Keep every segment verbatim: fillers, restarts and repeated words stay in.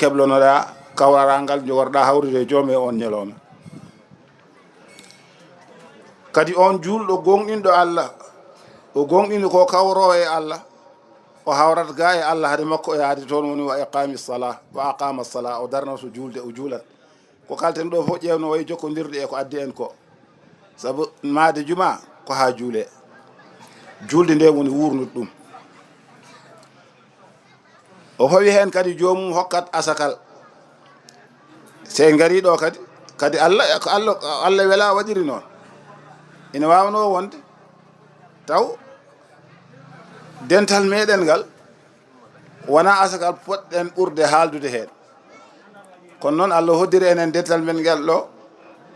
keblonoɗaa kawrarangal, njogorɗaa hawrude e joom e on ñalawma. Kadi on juulɗo gooŋɗinɗo Allah, o gooŋɗini ko kawroo e Allah, o hawrat gaa e Allah hade makko o yaadi toon, woni wa iqaami sala, wa aqaama sala, o darnoto juulde, o juulat. Ko kalten ɗo fof ƴeewno wayi jokkondirde e ko addi en ko. Sabu maade juma ko haa juulee. Juulde nde woni wuurnude ɗum. O fawi heen kadi joomum hokkat asakal. So en ngarii ɗo kadi, kadi Allah, ko Allah, Allah wela waɗiri noon. Ina waawnoo wonde taw dental meɗen ngal wonaa asakal poɗɗen ɓurde haaldude heen. Kono noon Allah hoddiri enen dental men ngal ɗo,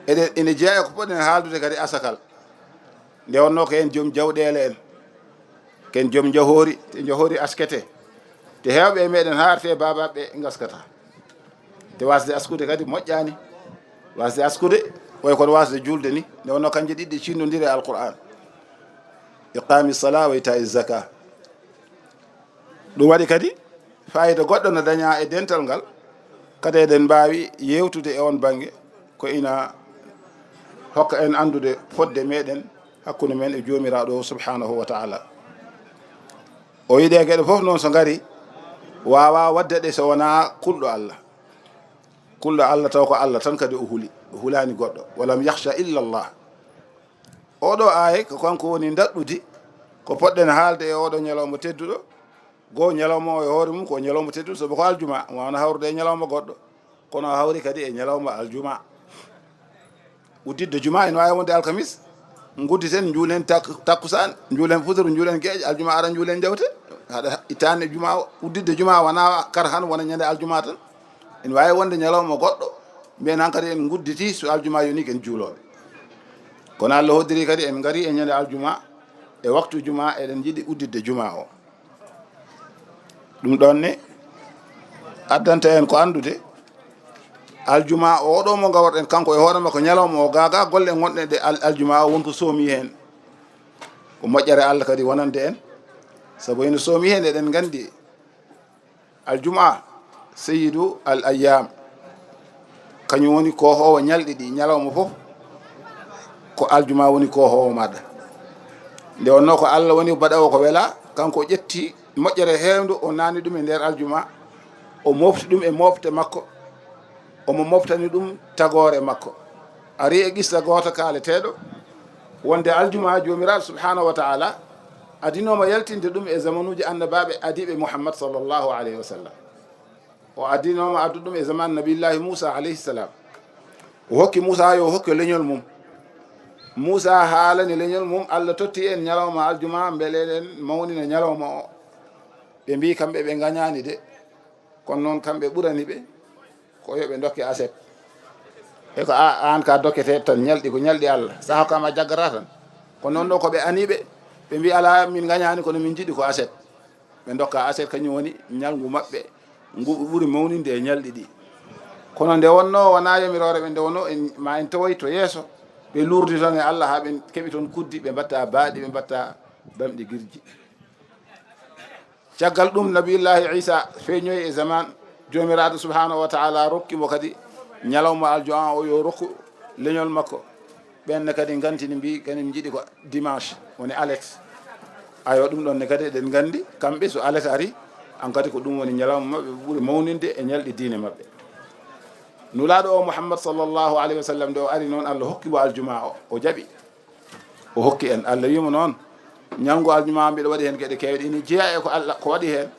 eɗen, ina jeyaa e ko poɗɗen haaldude kadi asakal. Nde wonnoo ko en joom jawɗeele en, ko en joom njahoori, te njahoori askete. Te heewɓe e meɗen haarte e baabaaɓe ngaskata. Te wasde askude kadi moƴƴaani. Wasde askude, way kono wasde juulde ni. Nde wonnoo kanje ɗiɗi cinnondiri e Alqur'aan. Iqaami sala wa ita'i zaka. Ɗum waɗi kadi, faayiida goɗɗo no dañaa e dental ngal. Kadi eɗen mbaawi yeewtude e on bannge, ko ina hokka en anndude fotde meɗen hakkunde men e Joomiraaɗo o subhaanahu wa ta'ala. O wi'i ɗe geɗe fof noon so ngari, waawaa waɗde ɗe so wonaa kulɗo Allah. Kulɗo Allah taw ko Allah tan kadi o huli, o hulaani goɗɗo. "Walam yakhsha illa Allah." Oɗo aaya ko kanko woni ndaɗɗudi ko poɗɗen haalde e oɗo ñalawma tedduɗo. Goo ñalawma o e hoore mum ko ñalawma tedduɗo, sabu ko aljuma, o waawna hawrude e ñalawma goɗɗo, kono o hawri kadi e ñalawma aljuma. Udditde juma ina waawi wonde alkamis, ngudditen, njuulen tak-, takkusaan, njuulen futuru, njuulen geeƴe, aljuma ara, njuulen jawte. Haɗa ittaani juma o, udditde juma wonaa karhan, wona ñande aljuma tan. Ina waawi wonde ñalawma goɗɗo, mbiyen hankadi en ngudditi, so aljuma yoni ken juulooɓe. Kono Allah hoddiri kadi en ngari e ñande aljuma, e waktu juma, eɗen njiɗi udditde juma o. Ɗum ɗoon ne addanta en ko anndude, aljuma o ɗo mo ngawrɗen, kanko e hoore makko, ñalawma o gaagaa golle ngonɗe ɗe al-, aljuma o won ko soomi heen. Ko moƴƴere Allah kadi wonande en, sabu ene soomi heen, eɗen nganndi aljuma sayyidu al ayyam, kañum woni koohoowo ñalɗi ɗi, ñalawma fof ko aljuma woni koohoowo maɗa. Nde wonnoo ko Allah woni baɗoowo ko wela, kanko o ƴetti moƴƴere heewnde, o naani ɗum e nder aljuma, o mofti ɗum e mofte makko, omo moftani ɗum tagoore makko. Ari e qissa gooto kaaleteeɗo, wonde aljuma Joomiraaɗo subhaanahu wa ta'ala adinooma yaltinde ɗum e zamanuuji annabaaɓe adiiɓe Muhammad sallallahu alayhi wa sallam. O adinooma addu ɗum e zaman Nabiyullaahi Muusa alayhi salam. O hokki Muusa yo hokku leñol mum. Muusa haalani leñol mum, Allah totti en ñalawma aljuma, mbele eɗen mawnina ñalawma o. Ɓe mbii kamɓe ɓe ngañaani de, kono noon kamɓe ɓurani ɓe ko yo ɓe ndokke aset. E ko a, aan ka dokkete tan, ñalɗi ko ñalɗi Allah. So a hokkaama a jaggata tan. Kono noon ɗo ko ɓe aniiɓe, ɓe mbii alaa min ngañaani kono min njiɗi ko aset. Ɓe ndokka aset, kañum woni ñalngu maɓɓe ngu ɓuri mawninde e ñalɗi ɗi. Kono nde wonnoo wonaa yamiroore ɓe, nde wonnoo en, ma en tawoy to yeeso, ɓe luurdi toon e Allah haa ɓe keɓi toon kuddi, ɓe mbatta baaɗi, ɓe mbatta bamɗi girji. Caggal ɗum, Nabiyullaahi Iisa feeñoyi e zaman, Joomiraaɗo subhaanahu wa taala rokki mo kadi ñalawma aljuma o, yo rokku leñol makko. Ɓeen ne kadi ngantini, mbii kañum njiɗi ko dimanche, woni alet. Aywa, ɗum ɗoon ne kadi eɗen nganndi, kamɓe so alet ari, an kadi ko ɗum woni ñalawma maɓɓe ɓuri mawninde e ñalɗi diine maɓɓe. Nulaaɗo o Muhammad sallallahu alayhi wa sallam, nde o ari noon, Allah hokki mo aljuma o, o jaɓi. O hokki en, Allah wii mo noon, ñalngu aljuma mbiɗa waɗi heen geɗe keewɗe, ina jeyaa e ko Allah, ko waɗi heen,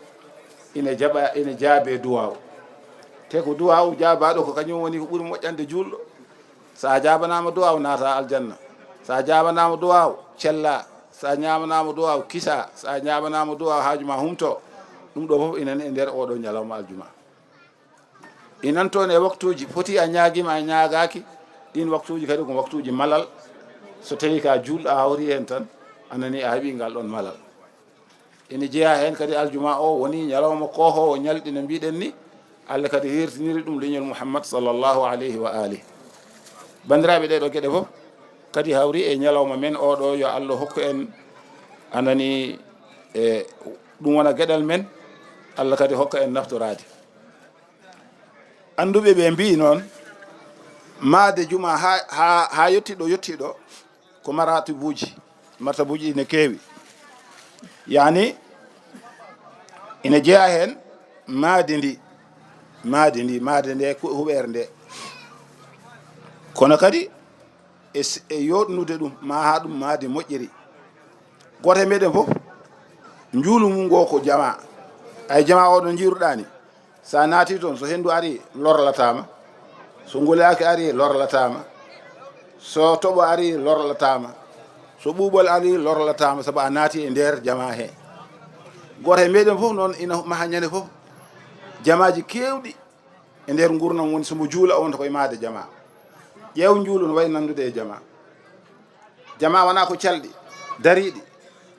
ina jaɓa, ina jaabee duwaaw. Te ko duwaaw jaabaaɗo, ko kañum woni ko ɓuri moƴƴande juulɗo. So a jaabanaama duwaaw, naata aljanna. So a jaabanaama duwaaw, cella. So a ñaamanaama duwaaw, kisa. So a ñaamanaama duwaaw, haaju ma humto. Ɗum ɗo fof ina e nder oɗo ñalawma aljuma. Inan toon e waktuuji, foti a ñaagiima, a ñaagaaki, ɗiin waktuuji kadi ko waktuuji malal. So tawii ka juulɗo, a hawri heen tan, a nanii a heɓii ngal ɗoon malal. Ina jeyaa heen kadi aljuma o woni ñalawma koohoowo ñalɗi no mbiɗen ni, Allah kadi heertiniri ɗum leñol Muhammad sallallahu alayhi wa alihi. Banndiraaɓe, ɗee ɗo geɗe fof kadi hawri e ñalawma men oɗo, yo Allah hokku en, a nanii, e ɗum wona geɗal men, Allah kadi hokka en naftoraade. Annduɓe ɓe mbiyi noon, maade juma haa, haa, haa yettii ɗo yettii ɗo, ko maratibuuji. Martabuuji ɗi ne keewi. Yaani, ina jeyaa heen maadi ndi, maadi ndi, maadi nde ku-, huɓeere nde. Kono kadi, e s-, e yooɗnude ɗum, ma haa ɗum maadi moƴƴiri. Gooto e meɗen fof, njuulu mum ngoo ko jamaa. Ay jamaa o ɗo njiiruɗaa ni, so a naati toon, so henndu ari, lorlataama. So ngulaaki ari, lorlataama. So toɓo ari, lorlataama. So ɓuuɓol ari, lorlataama, sabu a naati e nder jamaa he. Gooto e meɗen fof noon ina maha ñande fof jamaaji keewɗi e nder nguurndam, woni so mbo juula, o wonta koye maade jamaa. Ƴeew njuulu no wayi nanndude e jamaa. Jamaa wonaa ko calɗi dariiɗi,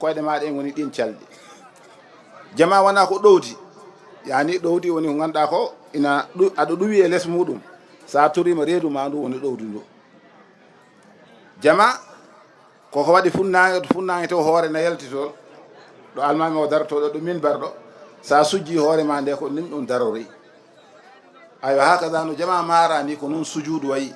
koyɗe maa ɗe ngoni ɗiin calɗi. Jamaa wonaa ko ɗowdi, yaani ɗowdi woni ko ngannduɗaa ko ina ɗu-, aɗa ɗuwi e les muɗum, so a turiima reedu maa ndu woni ɗowdi ndu. Jamaa koko waɗi funnaange, to funnaange to hoore na yalti toon, ɗo almaami o daroto ɗo, ɗo minbar ɗo, so a sujji hoore maa nde ko nin ɗum darori. Aywa, hakaza no jamaa maara ni, ko noon sujuudu wayi.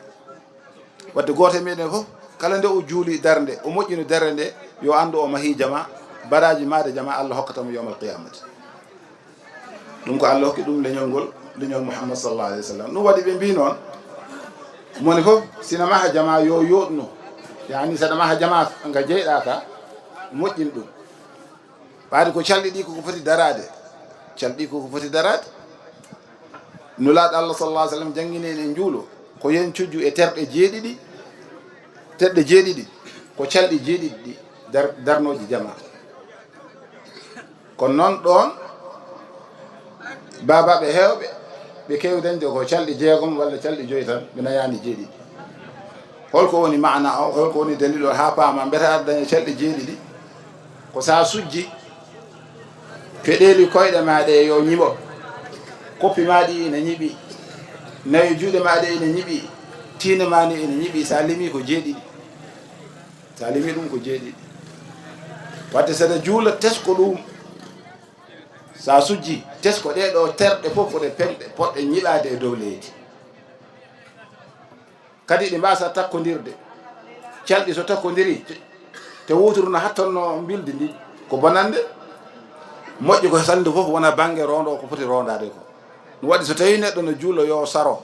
Wadde gooto e meɗen fof, kala nde o juuli darnde, o moƴƴini darnde nde, yo anndu o mahii jamaa, baraaji maade jamaa Allah hokkata mo yawmal qiyamati. Ɗum ko Allah hokki ɗum leñol ngol, leñol Muhammad sallallahu alayhi wa sallam. Ɗum waɗi ɓe mbii noon, moni fof, sina maha jamaa yo yooɗnu. Yaani, saɗa maha jamaa nga jeyɗaa ka, moƴƴin ɗum. Ɓaade ko calɗi ɗi koko foti daraade. Calɗi koko foti daraade. Nulaaɗo Allah sallallahu alaihi wasallam janngini en e njuulo ko yen cujju e terɗe jeeɗiɗi, terɗe jeeɗiɗi ko calɗi jeeɗiɗi ɗi dar-, darnooji jamaa. Kono noon ɗoon, baabaaɓe heewɓe, ɓe keewi dañde ko calɗi jeegom walla calɗi joyi tan, ɓe nayaani jeeɗiɗi. Holko woni maana o? Holko woni dalil o? Haa paama, mbiyata aɗa daña calɗi jeeɗiɗi, ko so a sujji, peɗeeli koyɗe ma ɗe yo ñiɓo, koppi ma ɗi ina ñiɓi, nawi juuɗe ma ɗe ina ñiɓi, tiinde ma nde ina ñiɓi, so a limii ko jeeɗiɗi. So a limii ɗum ko jeeɗiɗi. Wadde so aɗa juula, tesko ɗum. So a sujji, tesko ɗee ɗoo terɗe fof ko ɗe pemɗe potɗe ñiɓaade e dow leydi. Kadi ɗi mbaasa takkondirde. Calɗi so takkondiri, te, te wuturu no hattanno mbildi ndi, ko bonande. Moƴƴi ko salndu fof wona bannge rondo ko foti rondaade ko. Ɗum waɗi so tawi neɗɗo no juulo yo saro.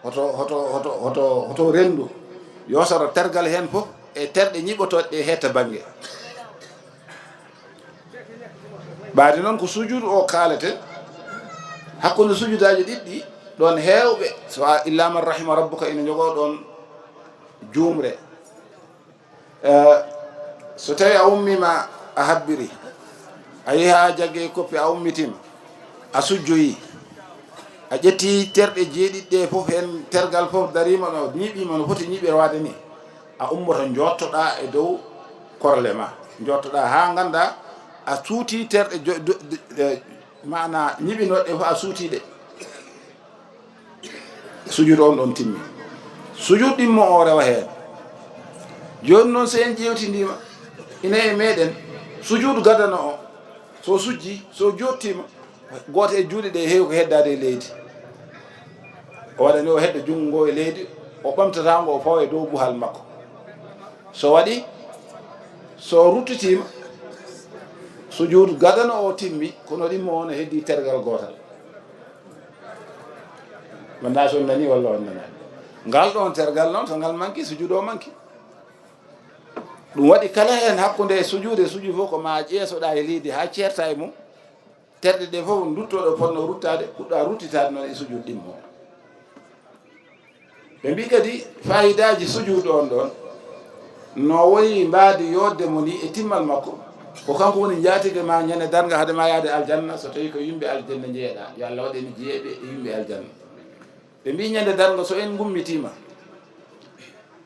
Hoto, hoto, hoto, hoto, hoto renndu. Yo saro tergal heen fof e terɗe ñiɓotooɗe ɗe heetta bannge. Ɓaade noon ko sujuudu o kaaleten, hakkunde sujudaaji ɗiɗɗi, ɗoon heewɓe, so a illa man rahima rabbuka, ina njogoo ɗoon juumre. Eh, so tawi a ummiima a habbiri, a yehi haa jagge e koppi, a ummitiima, a sujjoyi, a ƴetti terɗe jeeɗiɗi ɗe fof, heen tergal fof dariima no ñiɓiima no foti ñiɓirwaade ni, a ummoto njottoɗaa e dow korle ma, njottoɗaa haa ngannda a suuti terɗe jo-, do-, do-, eh, maana ñiɓinooɗe fof a suuti ɗe. Sujuudu on ɗon timmi. Sujuudu ɗimmo o rewa heen. Jooni noon, so en ƴeewtindiima, ina e meɗen sujuudu gadano o, so sujji, so jottiima, gooto e juuɗe ɗe heewi ko heddaade e leydi. O waɗani o hedda junngo ngo e leydi, o ɓamtata ngo, o fawa e dow buhal makko. So waɗi, so ruttitiima, sujuudu gadano o timmi, kono ɗimmo o no heddii tergal gootal. Mi anndaa so on nanii walla on nanaani. Ngal ɗoon tergal noon, so ngal manki, sujuudu o manki. Ɗum waɗi kala heen hakkunde e sujuude, sujuudu fof ko ma ƴeesoɗaa e leydi haa ceerta e mum. Terɗe ɗe fof nduttoɗo fotno ruttaade, puɗɗa ruttitaade noon e sujuudu ɗimmo. Ɓe mbii kadi faayidaaji sujuudu on ɗoon, no woni mbaadi yodde mo ni e timmal makko, ko kanko woni njaatige ma ñande darnga hade ma yaade aljanna, so tawi ko yimɓe aljanna njeeɗa, yo Allah waɗ en jeeɓe e yimɓe aljanna. Ɓe mbii ñande darnga so en ngummitiima,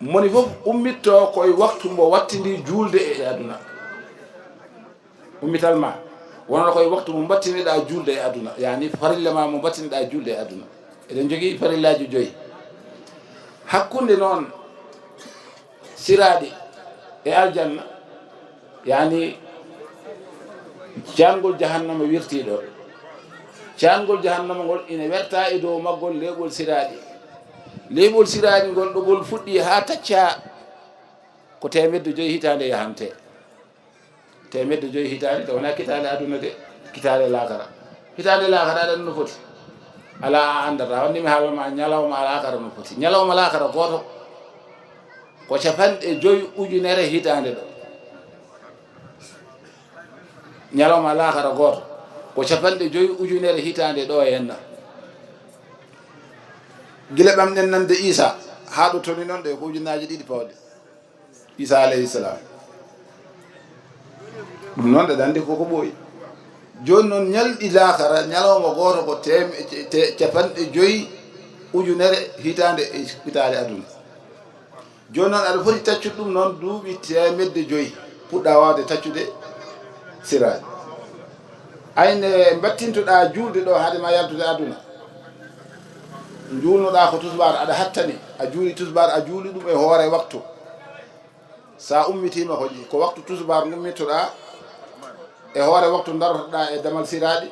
moni fof ummitto koye waktu mbo wattindi juulde e aduna. Ummital ma wonata koye waktu mo mbattiniɗaa juulde e aduna, yaani farilla ma mo mbattiniɗaa juulde e aduna. Eɗen njogii farillaaji joyi. Hakkunde noon siraaɗi e aljanna, yaani jaangol jahannama wirtii ɗo. Caangol jahannama ngol ina werta e dow maggol leeɓol siraaɗi. Leeɓol siraaɗi ngol, ɗo ngol fuɗɗi haa tacca, ko teemedde joyi hitaande yahante. Teemedde joyi hitaande, taw wonaa kitaale aduna de, kitaale laakara. Hitaande laakara aɗa anndi no foti? Alaa, a anndataa. Wonde mi haalana ma ñalawma laakara no foti. Ñalawma laakara gooto ko capanɗe joyi ujunere hitaande ɗo. Ñalawma laakara gooto ko capanɗe joyi ujunere hitaande ɗo e henna. Gila ɓamɗen nande Iisaa haa ɗo toni noon, ɗe ko ujunnaaji ɗiɗi pawɗe. Iisaa alayhi salaam. Ɗum noon, ɗe anndi ko ko ɓooyi. Jooni noon, ñalɗi laakara, ñalawma gooto ko teem-, te-, capanɗe joyi ujunere hitaande e hitaande aduna. Jooni noon, aɗa foti taccude ɗum noon duuɓi teemedde joyi, puɗɗa waawde taccude siraaji. Ay, nde mbattintoɗaa juulde ɗo, hade ma yaltude aduna, njuulnoɗaa ko tusubaar, aɗa hattani, a juuli tusubaar, a juuli ɗum e hoore waktu. So a ummitiima ko, ko waktu tusubaar ngummittoɗaa, e hoore waktu ndarotoɗaa e damal siraaɗi,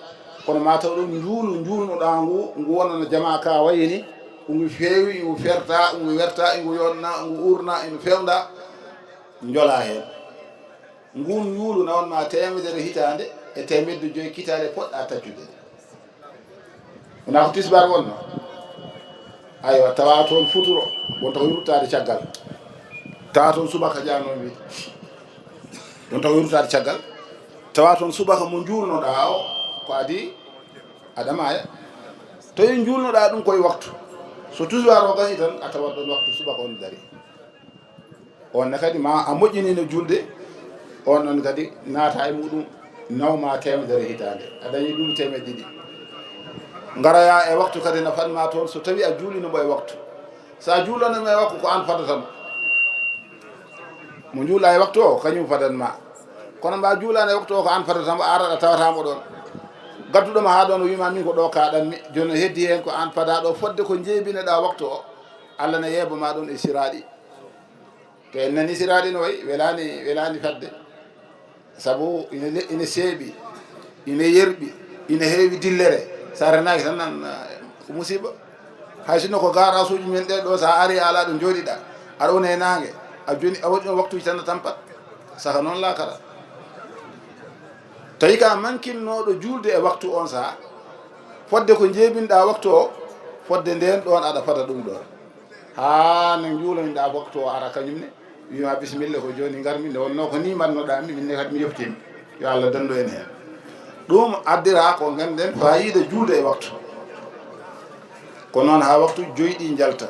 kono ma taw ɗum njuulu njuulnoɗaa ngu, ngu wonano jamaa ka wayini, ngu feewi, ngu ferta, ngu werta, ngu yonna, ngu urna, ina fewnda, njola heen. Ngun njuulu na won ma teemedere hitaande e teemedde joyi kitaale poɗɗa taccude. Wonaa ko tisbaar wonno? Aywa, tawa toon futuro, wonta ko yurtaade caggal. Tawa toon subaka jaanoo wi. Wonta ko yurtaade caggal. Tawa toon subaka mo njuulnoɗaa o, ko adii aɗa maaya. Tawi njuulnoɗaa ɗum koye waktu. So tisbaar o gasii tan, a tawat ɗoon waktu subaka on darii. On ne kadi ma a moƴƴinino julde, on ɗon kadi naata e muɗum, nawma teemedere hitaande. A dañi ɗum teemedde ɗiɗi. Ngaroya e waktu kadi na fadma toon, so tawi a juulino mo e waktu. So a juulano mo e waktu, ko aan fadata mo. Mo juula e waktu o, kañum fadan ma. Kono mba juulaano e waktu o, ko aan fadata mo, a arat a tawata mo ɗoon. Gadduɗo mo haa ɗoon, o wiima min ko ɗo kaaɗanmi. Jooni o heddi heen ko aan fada ɗo, fodde ko njeebinoɗaa waktu o, Allah na yeeba ma ɗoon e siraaɗi. To en nani siraaɗi no wayi, welaani, welaani fadde. Sabu ina le-, ina seeɓi, ina yerɓi, ina heewi dillere. So a renaaki tan nan, ah, ko musiba. Hay sinno ko garage uji men ɗe ɗo, so a ari a alaa ɗo njooɗiɗaa, aɗa wona e naange, a joni, a waɗi ɗon waktuuji tan a tampat. Saka noon laakara. Tawi ka mankinnooɗo juulde e waktu on saha, fodde ko njeebinɗaa waktu o, fodde ndeen ɗoon aɗa fada ɗum ɗoon. Haa no njuuloyɗaa waktu o ara kañum ne, wiima bisimilla, ko jooni ngarmi, nde wonnoo ko nii mbaɗnoɗaa mi, min ne kadi mi yoftiima. Yo Allah danndu en heen. Ɗum addira ko ngannden faayiida juulde e waktu. Ko noon haa waktu joyi ɗi njalta.